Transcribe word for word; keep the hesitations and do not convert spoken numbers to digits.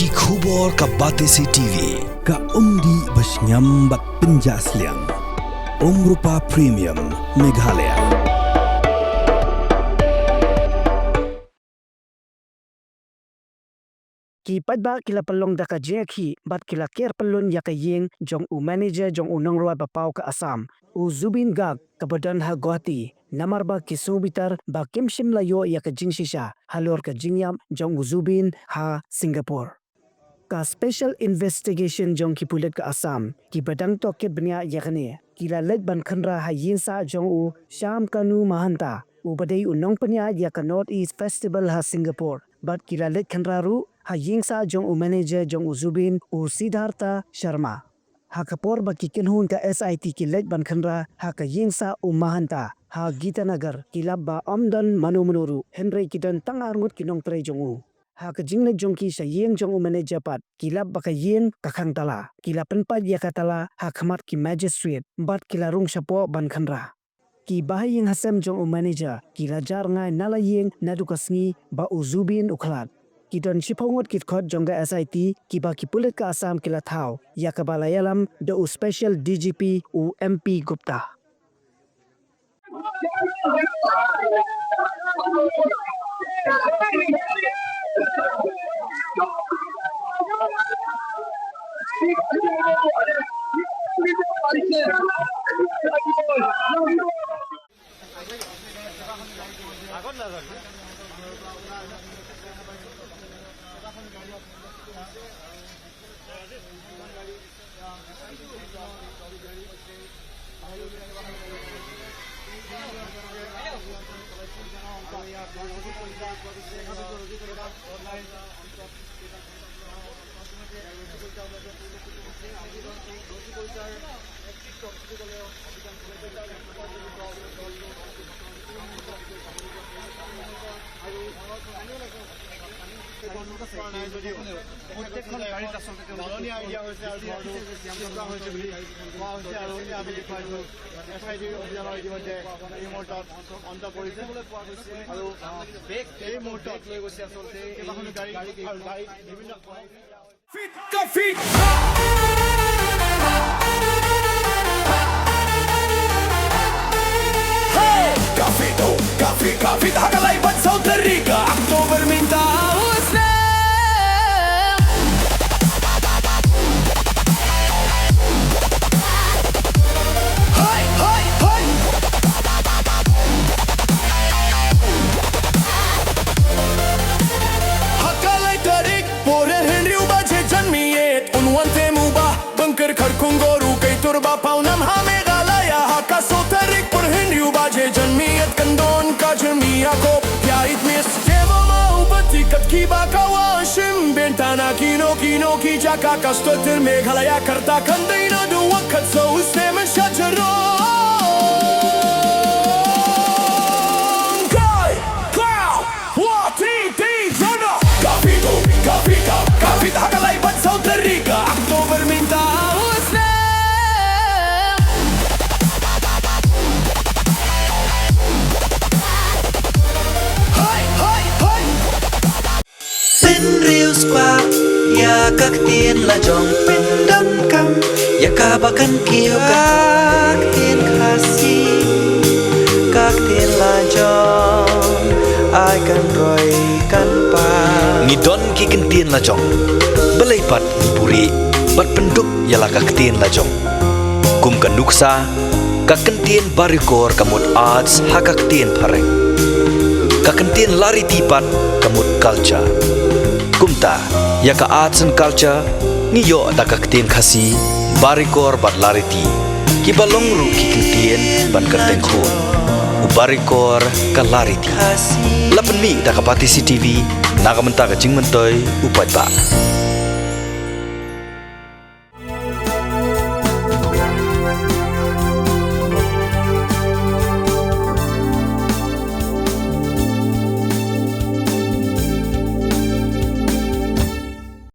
Ki khubor ka Batesi T V, ka umdih ba shngiam bad pynjah sliang. Umrupa Premium, Meghalaya. Ki paidbah ki la pynlong da ka jingïakhih bad ki la ker pyllun ïa ka ïing jong u manager jong u nongrwai ba paw ka Assam, u Zubeen Garg, kaba don ha Guwahati, namar ba ki sngewbitar ba kim shym la ïoh ïa ka jingshisha halor ka jingïap jong u Zubeen ha Singapore. Ka Special Investigation jong ki pulit ka Assam, kiba dang tohkit bniah ïa kane, ki la leit ban khynra ha ïingsah jong u Shyamkanu Mahanta, uba dei u nongpynïaid ïa ka North East Festival ha Singapore. Bad ki la leit khynra ruh ha ïingsah jong u manager jong u Zubeen, u Siddhartha Sharma. Ha ka por ba ki kynhun ka S I T ki leit ban khynra ha ka ïingsah u Mahanta ha Gitanagar, ki lap ba ym don mano mano ruh, hynrei ki don tang arngut ki nongtrei jong u. Ha ka jingleit jong ki sha ïing jong u manager pat, ki lap ba ka ïing ka khang tala. Ki la pynpait ïa ka tala ha khmat ki magistrate bad ki la rung shapoh ban khynra. Ki bahaïing hasem jong u manager ki la jar ngai na la ïing naduh ka sngi ba u Zubeen u khlad. Ki don shiphew ngut ki dkhot jong ka S I T kiba ki pulit ka Assam ki la thaw, ïa kaba la ïalam da u Special D G P u M P Gupta. প্ৰত্যেকখন গাড়ীত আচলতে তেওঁলোকে নলনীয়া আইডিয়া হৈছে আৰু ঘৰটো চিন্তা হৈছে বুলি কোৱা হৈছে আৰু আমি দেখুৱাইছোঁ। এছ আই টি অভিযানৰ ইতিমধ্যে এই মুহূৰ্তত অন্ত পৰিছে আৰু এই মুহূৰ্তত লৈ গৈছে আচলতে কেইবাখনো গাড়ী আৰু গাড়ী বিভিন্ন Fit, ka fit. Hey! Ka fit, oh, ka fit, ka fit. Ha ka lai ban saw tarik ka October mynta. Hai, hai, hai. Ha ka lai tarik por hynriew baje jan miet un wan te mu ba bynker kharkong goru kai tur ba paw nam ha Meghalaya. Ha ka saw tarik por hynriew baje jan miet kan don ka jyrmi ya kop ya it mis. Te ba ma u bati kat ki ba ka wa shim bentana kino kino ki jaka ka stotir Meghalaya karta kan dei na du wa kat so usne men sha jarong. Kai, kau, wa, ti, ti, zona. Ka fit, oh, ka fit, ka, ka fit, ha ka lai ban saw tarik ka October mynta. Usne. Hai, hai, hai. Pynriewspah ïa ka ktien la jong, pyndonkam ïa kaba kan kiew ka ktien Khasi. Ka ktien la jong ai kan roi kan pang. Ngi don ki ktien la jong. Balei pat ngi buhrieh bad pyndup ïa la ka ktien la jong. Kum ka nuksa, ka ktien Barikor ka mut arts ha ka ktien phareng. Ka ktien Lariti pat ka mut culture. Kumta, ïa ka arts and culture, ngi ïoh da ka ktien Khasi, Barikor bad Lariti. Kiba long ruh ki ktien ban kyrteng khun. U Barikor ka Lariti. La pynmih da ka Batesi T V, na ka bynta ka jingmyntoi u paidbah.